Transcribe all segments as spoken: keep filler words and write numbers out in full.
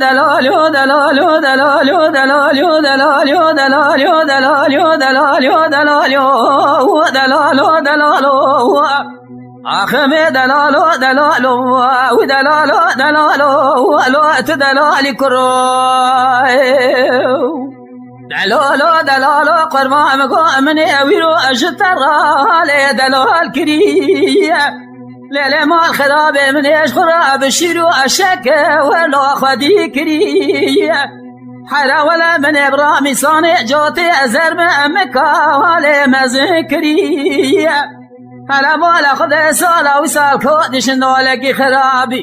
Delalo, delalo, delalo, delalo, delalo, delalo, delalo, delalo, delalo, delalo, delalo, delalo. Axê me delalo, delalo, wî delalo, delalo, lo tu delalî kuro. Delalo, delalo, qurban go min ê wîro ji te re lê delal kiriye. Lê lê mal xirabê min ê ji xwe re bi şîr û eşeke wela xwedî kiriye. Hera wele min ê bi ramîsanê cotê ezer min emika lê mezin kiriye. Hele mala xwe de sala wî sal ko dişindalekî xirabî.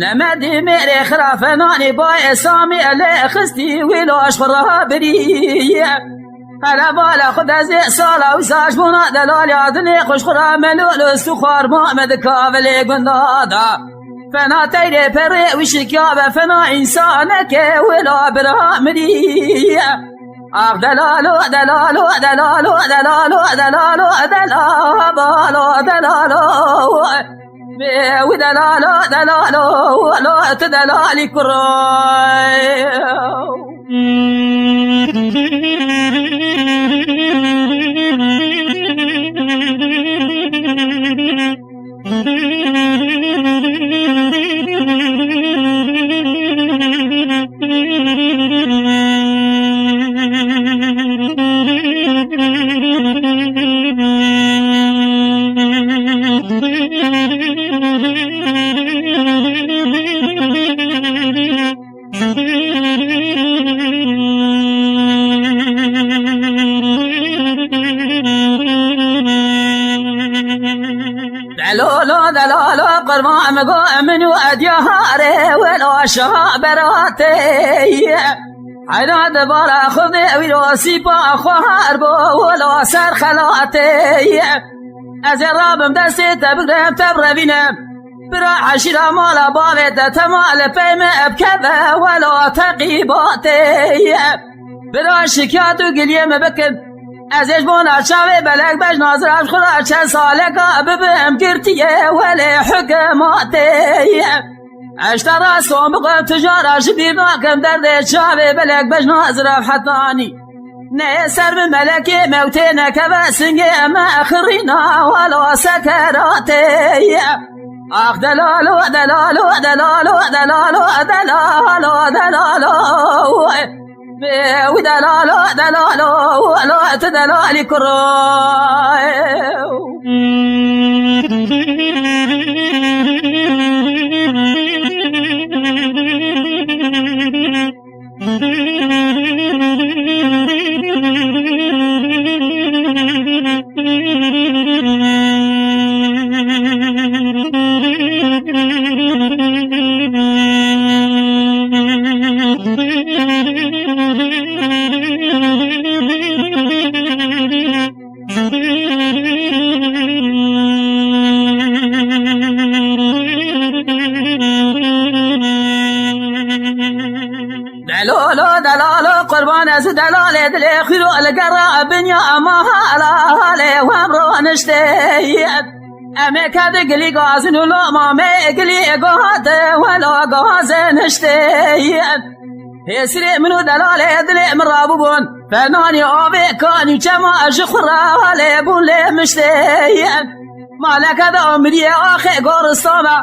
Nemedî mêrê xirafenanî bay esamî elê xistî wî laş xwe re biriye. Hele bala xwe de zê sala wisa ji bona delaliya dinê xwe ji xwe re melûl û stû xwarma me di kavilê gunda da. Fena teyrê perê wî şikiya be fena însaneke wila bira mirî. Ax delalo, delalo, delalo, delalo, delalo, delalo, balo, delalo. Wî delalo, delalo, lo tu delalî kuro. Delalo, delalo, qurban go min û ediyarê welo şa beratê. Heyra dibara xwe vê wî ro sîpa xwe har bo welo ser xelatê. Ez ê rabim destê te bigrim te birevînim. Bira eşîra mala bavê te tema li pey me bikeve wela te qîbatê. Bira şikiyat û giliyê me bikin. Ez ê ji bona çavê belek bejna zirav xwe ra çend saleka bibim girtiyê welê hikmatê. Eştera sombiqe tijara ji bîr nakim derdê çavê belek bejna zirav hetanî. Neyê ser bi melekê mewtê nekeve singê me xirîna welo sekeratê. Ax delalo, delalo, delalo, delalo, delalo, delalo. Wî delalo, delalo, lo tu delalî kuro. Delalo, delalo, qurban ez delalê dilê xwîro li gera binya ema hala halê wem roniştê. Em ê kedi gilî gazin û loma me gilî gohate wela gaze niştê. Hêsirê min û delalê dilê min rabûbûn. Fenanî avê kanî çema ji xwe re halê bûn lê miştê. Maleke da miriyê axê goristana.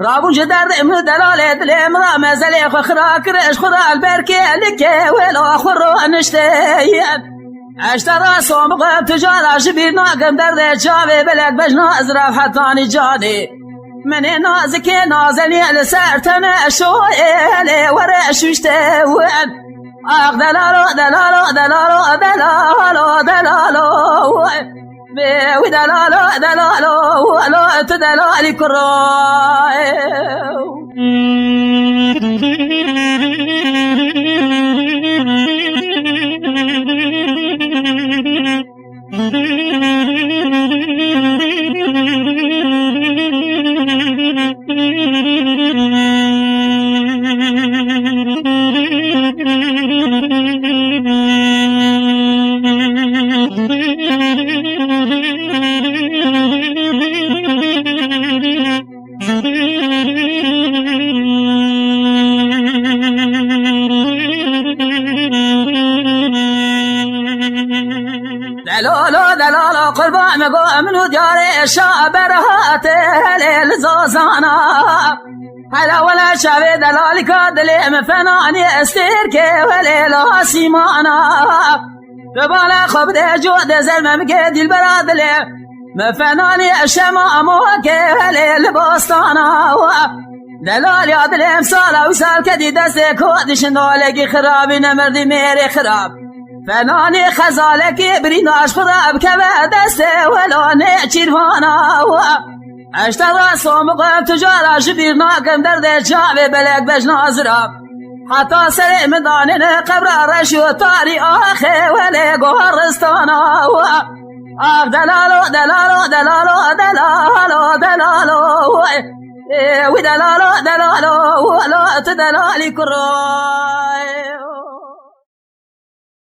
Rabûn ji derdê min û delalê dilê min ra mezelê xwe xira kir, ji xwe ra li ber kêlikê wêla xwe roniştê. Eştera sombiqe tijara ji bîr nakim derdê çavê belek bejna ez rew hetanî canê. Min ê nazikê nazenî li ser tene şoyê lê were şûşte win. Ax delalo, delalo, delalo, delalo, delalo. Wê wî delalo, delalo, lo tu delalî kuro. Delala qurban me go min û diyarê şa berhate hele li zazana. Hele wele çavê delalîka dilê min fenanî estêrkê welê li asîmana. Qurbanê xwe bide cû de zer memikê dîlbera dilê min fenanî şema amokê welê li bostana. Delalî ya dilê em sala wî sal kedî destê ku dişin nolekî xirabî nemirdî mêrê xirab. Fenanî xezalekî birîna ji xira bikeve destê welanê çîrvana. Eştera somiqe tu cara ji bîr nakim derdê çavê belek bejna zira. Heta serê min danêne qebra reş û tarî axê welê goristana. Ax delalo, delalo, delalo, delalo, delalo. Ê, wî delalo, delalo, welo tu delalî kuro.